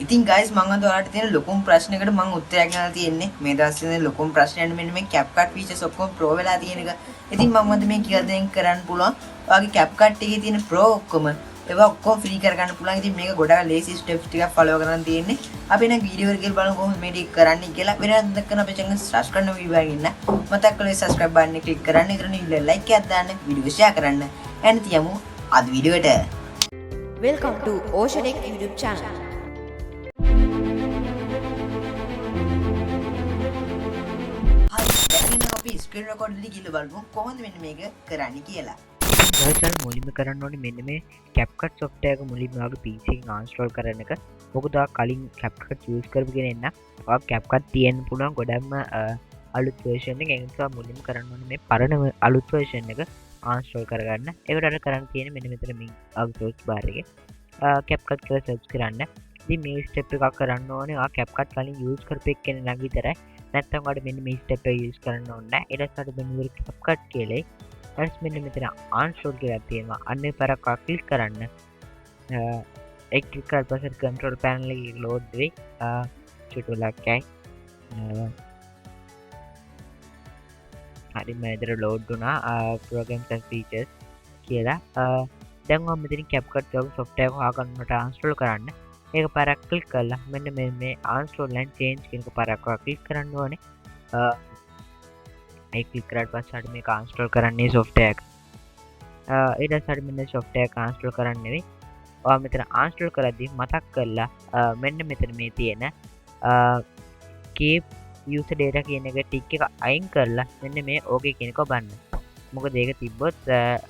ඉතින් ගයිස්, මං අද ඔයාලට තියෙන ලොකුම ප්‍රශ්නයකට මං උත්තරයක් ගන්න තියෙන්නේ. මේ දවස්වල තියෙන ලොකුම ප්‍රශ්නය මෙන්න මේ CapCut features ඔක්කොම Pro වෙලා තියෙන එක. ඉතින් මං අද මේ කියලා දෙන්න කරන්න පුළුවන්. ඔයාගේ CapCut එකේ තියෙන Pro ඔක්කොම ඒවා ඔක්කොම ෆ්‍රී කරගන්න පුළුවන්. ඉතින් මේක ගොඩාක් ලේසි ස්ටෙප්ස් ටිකක් ෆලෝ කරන් තියෙන්නේ. අපි නම් වීඩියෝ එක බලමු කොහොමද මේ ටික කරන්නේ කියලා. වෙනත් දක්කන අපේ channel subscribe කරන්න විවරන් ඉන්න. මතක් කරලා subscribe button එක ක්ලික් කරන්න. ඊළඟ ඉන්න ලයික් එකක් දාන්න, වීඩියෝ ෂෙයා කරන්න. එහෙනම් තියමු අද වීඩියෝ එකට. Welcome to Oceanic YouTube channel. හරි, දැන් එහෙනම් අපි ස්ක්‍රීන් රෙකෝඩ් එකේ ගිහලා බලමු කොහොමද මෙන්න මේක කරන්නේ කියලා. ගයිස්, මුලින්ම කරන්න ඕනේ මෙන්න මේ CapCut software එක මුලින්ම ඔයාගේ PC එකෙන් uninstall කරන එක. මොකද ඔයා කලින් CapCut use කරපු කෙනෙක් නම් ඔයා CapCut තියෙන්න පුළුවන් ගොඩක්ම අලුත් version එක. ඒ නිසා මුලින්ම කරන්න ඕනේ මේ පරණ අලුත් version එක uninstall කරගන්න. ඒකට අර කරන්න තියෙන්නේ මෙන්න මෙතන මේ ඔයාගේ search bar එකේ CapCut කියලා search කරන්න. ඉතින් මේ ස්ටෙප් එකක් කරන්න ඕනේ ඔයා CapCut කලින් use කරපු එක්කෙනෙක් නම් විතරයි. නැත්තම් ඔයාලට මෙන්න මේ ස්ටෙප් එක use කරන්න ඕනේ නැහැ. ඊට පස්සේ ඔයාලට මෙන්න මෙතන CapCut කියලා, ඊට මෙන්න මෙතන uninstall කියලා තියෙනවා. අන්න ඒ පාරක් ඔයා ක්ලික් කරන්න. ඒ ක්ලික් කරලා පස්සේ කන්ට්‍රෝල් පැනල් එකේ ලෝඩ් වෙයි. චුට්ටු වෙලාවක් යයි. හරි, මම විතර ලෝඩ් වුණා programs and features කියලා. දැන් ඔයා මෙතනින් CapCut වගේ software එක හොයාගන්නට uninstall කරන්න. ඒක පාරක් ක්ලික් කරලා මෙන්න මේ uninstall and change කියන එක පාරක් ඔයා ක්ලික් කරන්න ඕනේ. ඒ ක්ලික් කරාට පස්සේ අපිට මේක uninstall කරන්නේ software එක. ඊට පස්සේ අපිට මෙන්න software එක uninstall කරන්න නෙවෙයි. ඔයා මෙතන uninstall කරද්දී මතක් කරලා මෙන්න මෙතන මේ තියෙන keep user data කියන එක ටික් එක අයින් කරලා මෙන්න මේ ඕකේ කියන එක ඔබන්න. මොකද ඒක තිබ්බොත්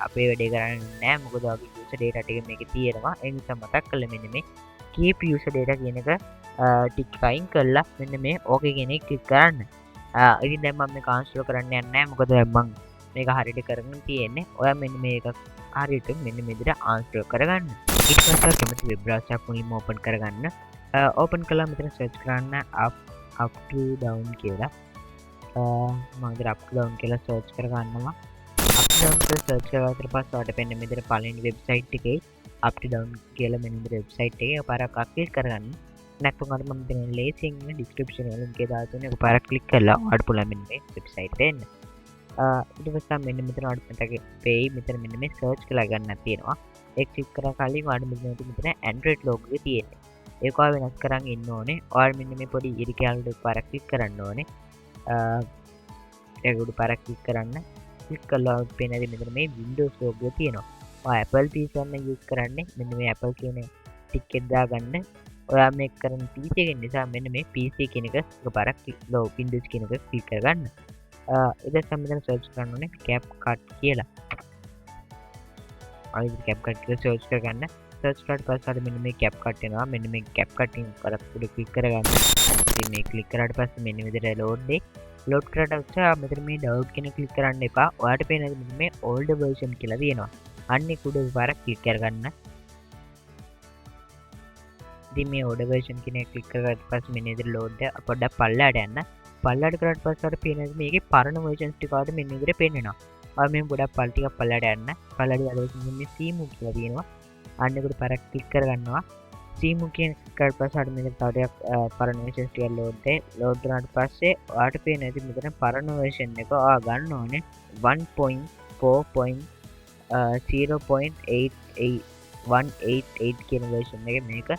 අපේ වැඩේ කරන්නේ නෑ. මොකද ඔයාගේ user data ටික මේකේ තියෙනවා. ඒ නිසා මතක් කරලා මෙන්න මේ keep user data කියන එක ටික් අයින් කරලා මෙන්න මේ ඕකේ කියන එක ක්ලික් කරන්න. ඉතින් දැන් මම මේක අන්ඉන්ස්ටෝල් කරන්න යන්නේ නෑ. මොකද දැන් මං මේක හරියට කරගෙන තියෙන්නේ. ඔයා මෙන්න මේක හරියට මෙන්න මේ විදිහට අන්ඉන්ස්ටෝල් කරගන්න. ඊට පස්සේ කැමති වෙබ් බ්‍රවුසර් එකක් මුලින්ම ඕපන් කරගන්න. ඕපන් කළා මෙතන සර්ච් කරන්න up to down කියලා. මම විතර up to down කියලා සර්ච් කරගන්නවා. Up to down කියලා සර්ච් කරගත්තට පස්සේ ඔයාලට පෙන්න මෙතන පළවෙනි වෙබ්සයිට් එකේ up to down කියලා මෙන්න මෙතන වෙබ්සයිට් එකේ පාරක් ක්ලික් කරගන්න. නැත්නම් ඔයාලට මම මෙතන ලේසියෙන් ඩිස්ක්‍රිප්ෂන් එකේ ලින්ක් එක දාලා තියෙනවා. ඒක පාරක් ක්ලික් කරලා ඔයාලට පුළුවන් මෙන්න මේ වෙබ්සයිට් එකට එන්න. ඊට පස්සේ මෙන්න මෙතන ඔයාලට මතක පේයි මෙතන මෙන්න මේ සර්ච් කරලා ගන්න තියෙනවා. ඒක ක්ලික් කරලා කලින් ඔයාලට මෙතන Android logo එක තියෙන්නේ. ඒක ඔයා වෙනස් කරන් ඉන්න ඕනේ. ඔයාලා මෙන්න මේ පොඩි ඉරි කැලලට පාරක් ක්ලික් කරන්න ඕනේ. ඒක උඩ පාරක් ක්ලික් කරන්න. ක්ලික් කළා ඔයාලට පේනද මෙතන මේ Windows logo එක තියෙනවා. ඔයා Apple PC එක නම් යූස් කරන්නේ මෙන්න මේ Apple කියන ටික් එක දාගන්න. ඔයා මේක කරන PC එකෙන් නිසා මෙන්න මේ PC කියන එක එකපාරක් ලෝ Windows කියන එක ක්ලික් කරගන්න. ඊට පස්සේ මෙතන සර්ච් කරන්න ඕනේ CapCut කියලා. ආයෙත් CapCut කියලා සර්ච් කරගන්න. සර්ච් කරාට පස්සේ අර මෙන්න මේ CapCut එනවා. මෙන්න මේ CapCut එක පාරක් උඩ ක්ලික් කරගන්න. ඉතින් මේ ක්ලික් කරාට පස්සේ මෙන්න විදිහට ලෝඩ් වෙයි. ලෝඩ් කරාට පස්සේ මෙතන මේ ඩවුන්ලෝඩ් කියන ක්ලික් කරන්න එපා. ඔයාලට පේනවා මෙන්න මේ ඕල්ඩ් වර්ෂන් කියලා තියෙනවා. අන්න ඒක උඩ පාරක් ක්ලික් කරගන්න. ඉතින් මේ ඕල්ඩ් වර්ෂන් කියන එක ක්ලික් කරාට පස්සේ මෙන්න විදිහට ලෝඩ් එක පොඩ්ඩක් පල්ලයට යන්න. පල්ලයට කරාට පස්සේ අර පේනවා මේකේ පරණ වර්ෂන්ස් ටික ආවට මෙන්න විදිහට පේනවා. ඔයා මේ ගොඩක් පල් ටිකක් පල්ලයට යන්න. පල්ලයට ගියාට පස්සේ මේ සීමු කියලා තියෙනවා. අන්න ඒකට පාරක් ක්ලික් කරගන්නවා. සීමු කියන ක්ලික් කරාට පස්සේ අර මෙතන තව ටිකක් පරණ වර්ෂන්ස් ටිකක් ලෝඩ් වෙයි. ලෝඩ් වුණාට පස්සේ ඔයාට පේනවා ඉතින් මෙතන පරණ වර්ෂන් එක ඔයා ගන්න ඕනේ one point four point, zero point eight eight one eight eight කියන වර්ෂන් එක. මේක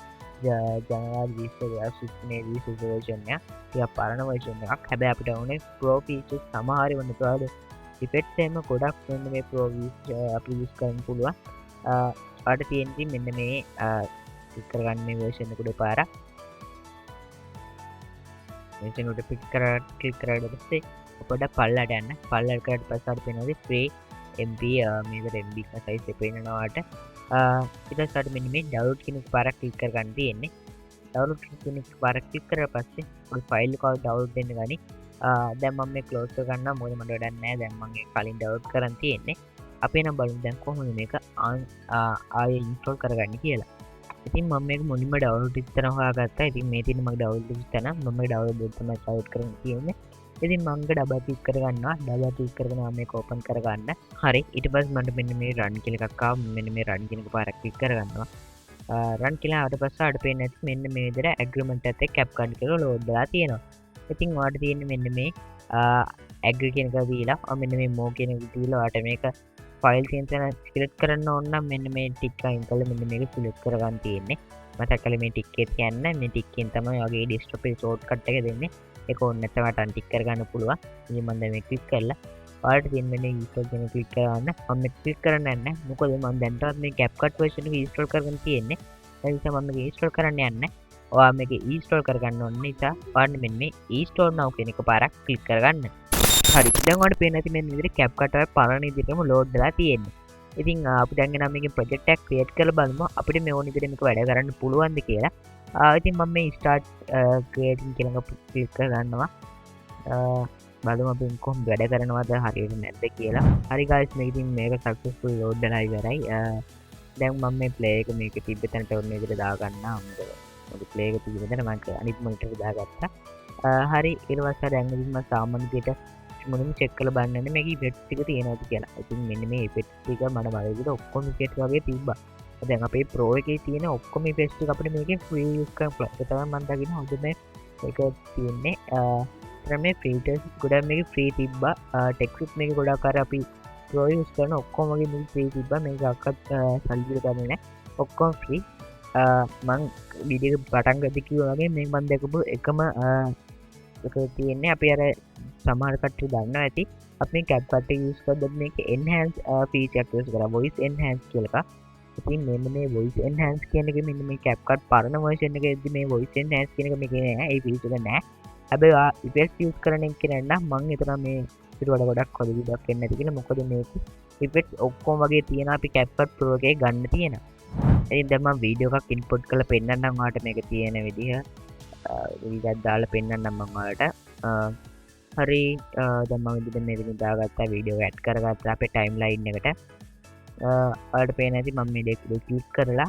ජනවාරි 20 2023 20 වර්ෂන් එක. ටිකක් පරණ වර්ෂන් එකක්. හැබැයි අපිට ඕනේ ප්‍රෝ ෆීචර්ස් සමහර ඒවා නේද? ඉෆෙක්ට්ස් එහෙම ගොඩක් මෙන්න මේ ප්‍රෝ අපි යූස් කරන්න පුළුවන්. ඔයාලට තියෙන ඉතින් මෙන්න මේ ක්ලික් කරගන්න මේ වර්ෂන් එක උඩ පාරක්. වර්ෂන් උඩ ක්ලික් කරා ක්ලික් කරාට පස්සේ පොඩ්ඩක් පල්ලට යන්න. පල්ලට කරාට පස්සේ ඔයාලට පේනවා ෆ්‍රී MB, මේකට MB එක සයිස් එක පේනවා ඔයාලට. ඊට පස්සේ ඔයාලට මෙන්න මේ ඩවුන්ලෝඩ් කියන එක පාරක් ක්ලික් කරගන්න තියෙන්නේ. ඩවුන්ලෝඩ් කියන එක පාරක් ක්ලික් කරලා පස්සේ ඔය ෆයිල් එක ඔයාලට ඩවුන්ලෝඩ් වෙන්න ගනි. දැන් මම මේ ක්ලෝස් කරගන්නවා, මොකද මට වැඩක් නෑ. දැන් මම ඒක කලින් ඩවුන්ලෝඩ් කරන් තියෙන්නේ. අපි නම් බලමු දැන් කොහොමද මේක ආයෙ ඉන්ස්ටෝල් කරගන්නේ කියලා. ඉතින් මම මේක මුලින්ම ඩවුන්ලෝඩ් විතර හොයාගත්තා. ඉතින් මේ තියෙන මගේ ඩවුන්ලෝඩ් විතර නම් මම මේ ඩවුන්ලෝඩ් තමයි ඩවුන්ලෝඩ් කරගෙන තියෙන්නේ. ඉතින් මම මේක ඩබල් ක්ලික් කරගන්නවා. ඩබල් ක්ලික් කරගෙන මම මේක ඕපන් කරගන්න. හරි, ඊට පස්සේ මට මෙන්න මේ රන් කියලා එකක් ආවා. මෙන්න මේ රන් කියන එක පාරක් ක්ලික් කරගන්නවා. රන් කියලා ආවට පස්සේ ඔයාලට පේන්න ඇති මෙන්න මේ විදිහට ඇග්‍රීමන්ට් එකත් එක්ක CapCut කියලා ලෝඩ් වෙලා තියෙනවා. ඉතින් ඔයාලට තියෙන්නේ මෙන්න මේ ඇග්‍රි කියන එක දීලා ඔය මෙන්න මේ මෝ කියන එක දීලා ඔයාලට මේක ෆයිල් තියෙන තැන සිලෙක්ට් කරන්න ඕන නම් මෙන්න මේ ටික් අයින් කරලා මෙන්න මේක සිලෙක්ට් කරගන්න තියෙන්නේ. මතක් කරලා මේ ටික් එකේ තියන්න, මේ ටික් එකෙන් තමයි ඔයාගේ ඩෙස්ක්ටොප් එකේ ෂෝට්කට් එක දෙන්නේ. ඒක ඕන නැත්නම් ඔයාලට අන්ටික් කරගන්න පුළුවන්. ඉතින් මම දැන් මේ ක්ලික් කරලා ඔයාලට තියෙන මෙන්න ඉන්ස්ටෝල් කියන ක්ලික් කරගන්න. මම මේ ක්ලික් කරන්න යන්නේ මොකද මම දැනටවත් මේ CapCut version එක ඉන්ස්ටෝල් කරගෙන තියෙන්නේ. ඒ නිසා මම මේක ඉන්ස්ටෝල් කරන්න යන්නේ. ඔයා මේක ඉන්ස්ටෝල් කරගන්න ඕන නිසා ඔයාලට මෙන්න මේ ඉන්ස්ටෝල් now කියන එක පාරක් ක්ලික් කරගන්න. හරි, දැන් ඔයාලට පේන ඇති මෙන්න විදිහට CapCut ඔය පරණ විදිහටම ලෝඩ් වෙලා තියෙන්නේ. ඉතින් අපි දැන් එනම් මේකේ ප්‍රොජෙක්ට් එකක් ක්‍රියේට් කරලා බලමු අපිට මේ ඕන විදිහට මේක වැඩ කරන්න පුළුවන්ද කියලා. ඉතින් මම මේ ස්ටාර්ට් ක්‍රියේටිං කියලා එක ක්ලික් කරගන්නවා. බලමු අපි කොහොමද වැඩ කරනවද හරියට නැද්ද කියලා. හරි ගයිස්, මේක ඉතින් මේක සක්සස්ෆුල් ලෝඩ් වෙලා ඉවරයි. දැන් මම මේ ප්ලේ එක මේකේ තිබ්බ තැනට ඔන්න විදිහට දාගන්නවා. මොකද ප්ලේ එක තිබ්බ තැන මම අනිත් මොනිටර් එක දාගත්තා. හරි, ඊට පස්සේ දැන් ඉතින් මම සාමාන්‍ය විදිහට මුලින්ම චෙක් කරලා බලන්න ඕනේ මේකේ ඉෆෙක්ට් ටික තියෙනවද කියලා. ඉතින් මෙන්න මේ ඉෆෙක්ට් ටික මට මතක විදිහට ඔක්කොම ඉෆෙක්ට් වගේ තිබ්බා. දැන් අපේ ප්‍රෝ එකේ තියෙන ඔක්කොම ඉෆෙක්ට් ටික අපිට මේකෙන් ෆ්‍රී යූස් කරන්න පුළුවන්. ඒක තමයි මම දකින්න හොඳ මේ එක තියෙන්නේ. එතන මේ ෆිල්ටර්ස් ගොඩක් මේකේ ෆ්‍රී තිබ්බා. ටෙක්ස්ට් මේකේ ගොඩක් අර අපි ප්‍රෝ යූස් කරන ඔක්කොම වගේ මේකේ ෆ්‍රී තිබ්බා. මේක අක්කත් සල්ලි දීලා ගන්නේ නෑ. ඔක්කොම ෆ්‍රී. මං වීඩියෝ එක පටන් ගද්දි කිව්වා වගේ මේ මං දැකපු එකම එක තියෙන්නේ අපි අර සමහර කට්ටිය දන්නවා ඇති අපි මේ CapCut එක යූස් කරද්දී මේක එන්හෑන්ස් ෆීචර් එකක් යූස් කරා, වොයිස් එන්හෑන්ස් කියලා එකක්. ඉතින් මෙන්න මේ වොයිස් එන්හෑන්ස් කියන එක මෙන්න මේ CapCut පරණ වර්ෂන් එකේදී මේ වොයිස් එන්හෑන්ස් කියන එක මේකේ නෑ, ඒ ෆීචර් එක නෑ. හැබැයි ඔයා ඉෆෙක්ට්ස් යූස් කරන එක කෙනෙක් නම් මං හිතනවා මේ ඊට වඩා ගොඩක් හොඳ විදිහක් එන්නේ නැති කියලා. මොකද මේක ඉෆෙක්ට්ස් ඔක්කොම වගේ තියෙන අපි CapCut Pro එකේ ගන්න තියෙනවා. ඉතින් දැන් මං වීඩියෝ එකක් ඉන්පුට් කරලා පෙන්නන්නම් ඔයාලට මේක තියෙන විදිහ. වීඩියෝ එකක් දාලා පෙන්නන්නම් මං ඔයාලට. හරි, දැන් මම විදිහට මේ විදිහට දාගත්තා, වීඩියෝ ඇඩ් කරගත්තා අපේ ටයිම්ලයින් එකට. ඔයාලට පේන ඇති මම මේ දෙක ක්ලික් කරලා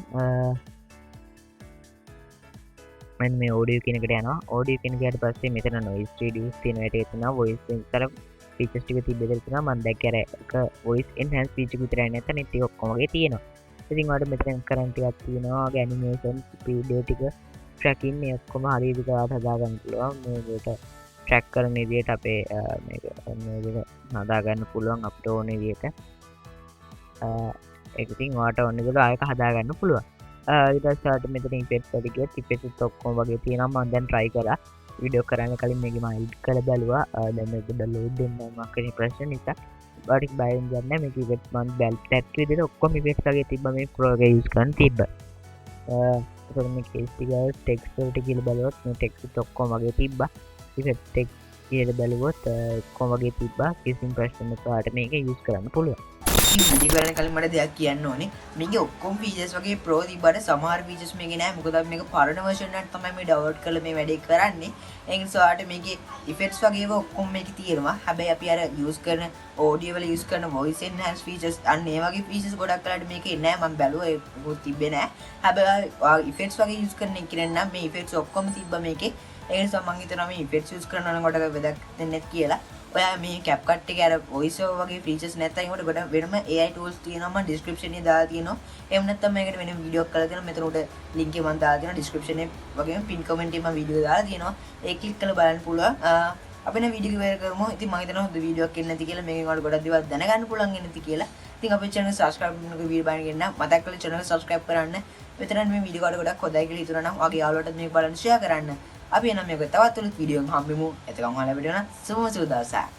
මෙන්න මේ ඔඩියෝ කියන එකට යනවා. ඔඩියෝ කියන එකට පස්සේ මෙතන නොයිස් රිඩියුස් තියෙන එකට එනවා. වොයිස් විතර ෆීචර්ස් ටික තිබ්බ විතර තියෙනවා. මම දැක්ක අර එක වොයිස් එන්හෑන්ස් ෆීචර් විතරයි නැත්නම් අනිත් ටික ඔක්කොම වගේ තියෙනවා. ඉතින් ඔයාලට මෙතන කරන් ටිකක් තියෙනවා. ඔයාගේ ඇනිමේෂන් ස්පීඩ් එක ටික ට්‍රැකින් මේ ඔක්කොම හරිය විදිහට ඔයාලට හදාගන්න පුළුවන්. මේ විදිහට ට්‍රැක් කරන විදිහට අපේ මේක මේ විදිහට හදාගන්න පුළුවන් අපිට ඕන විදිහට. ඒක ඉතින් ඔයාලට ඕන විදිහට ආයෙක හදාගන්න පුළුවන්. ඊට පස්සේ ඔයාලට මෙතන ඉෆෙක්ට්ස් වල ගියොත් ඉෆෙක්ට්ස් ඔක්කොම වගේ තියෙනවා. මම දැන් try කරා. වීඩියෝ කරන්න කලින් මේක මම එඩිට් කරලා බැලුවා. දැන් මේක ඩවුන්ලෝඩ් වෙන්න මොකක් හරි ප්‍රශ්න නිසා ඔයාලට බය වෙන්න දෙයක් නෑ. මේක ඉෆෙක්ට්ස් මම දැක්ක විදිහට ඔක්කොම ඉෆෙක්ට්ස් වගේ තිබ්බා මේ ප්‍රෝ එකේ යූස් කරන්න තිබ්බා. එතකොට මේ කේස් ටික ටෙක්ස්ට් වලට කියලා බැලුවොත් මේ ටෙක්ස්ට් ඔක්කොම වගේ තිබ්බා. ඉෆෙක්ට් ටෙක්ස්ට් කියලා බැලුවොත් ඔක්කොම වගේ තිබ්බා. කිසිම ප්‍රශ්නයක් නැතුව ඔයාලට මේක යූස් කරන්න පුළුවන්. ඉතින් වීඩියෝ කරන්න කලින් මට දෙයක් කියන්න ඕනේ. මේකේ ඔක්කොම ෆීචර්ස් වගේ ප්‍රෝ තිබ්බට සමහර ෆීචර්ස් මේකේ නෑ. මොකද අපි මේක පරණ වර්ෂන් එකක් තමයි මේ ඩවුන්ලෝඩ් කරලා මේ වැඩේ කරන්නේ. ඒ නිසා ඔයාලට මේකේ ඉෆෙක්ට්ස් වගේ ඒවා ඔක්කොම මේකේ තියෙනවා. හැබැයි අපි අර යූස් කරන ඔඩියෝ වල යූස් කරන වොයිස් එන්හෑන්ස් ෆීචර්ස් අන්න ඒ වගේ ෆීචර්ස් ගොඩක් වෙලාවට මේකේ නෑ. මම බැලුවා ඒ මොකුත් තිබ්බේ නෑ. හැබැයි ඔයා ඉෆෙක්ට්ස් වගේ යූස් කරන එක කෙනෙක් නම් මේ ඉෆෙක්ට්ස් ඔක්කොම තිබ්බා මේකේ. ඒ නිසා මං හිතනවා මේ ඉෆෙක්ට්ස් යූස් කරනවා නම් ගොඩක් වැදගත් වෙන්නේ නැති කියලා. ඔයා මේ CapCut එකේ අර voice over වගේ ෆීචර්ස් නැත්නම් ඒකට ගොඩක් වෙනම AI tools තියෙනවා. මම ඩිස්ක්‍රිප්ෂන් එකේ දාලා තියෙනවා. එහෙම නැත්නම් මේකට වෙනම වීඩියෝ එකක් කරලා තියෙනවා. මෙතන උඩ ලින්ක් එක මම දාලා තියෙනවා ඩිස්ක්‍රිප්ෂන් එකේ වගේම පින් කමෙන්ට් එකේ මම වීඩියෝ දාලා තියෙනවා. ඒක ක්ලික් කරලා බලන්න පුළුවන්. අපි නම් වීඩියෝ එක ඉවර කරමු. ඉතින් මම හිතනවා හොඳ වීඩියෝ එකක් එන්න ඇති කියලා. මේකෙන් ඔයාලට ගොඩක් දේවල් දැනගන්න පුළුවන් වෙන්න ඇති කියලා. ඉතින් අපේ channel subscribe කරන්න වීඩියෝ බලන්න ගෙන්න මතක් කරලා channel subscribe කරන්න. මෙතන මේ වීඩියෝ එකට ගොඩක් හොඳයි කියලා හිතුණා නම් ඔයාගේ යාළුවටත් මේක බලන්න ෂෙයා කරන්න. අපි එනම් මේක තවත් අලුත් වීඩියෝ එකකින් හම්බෙමු. එතකන් ඔයාලා වීඩියෝ නම් සුබම සුබ දවසක්.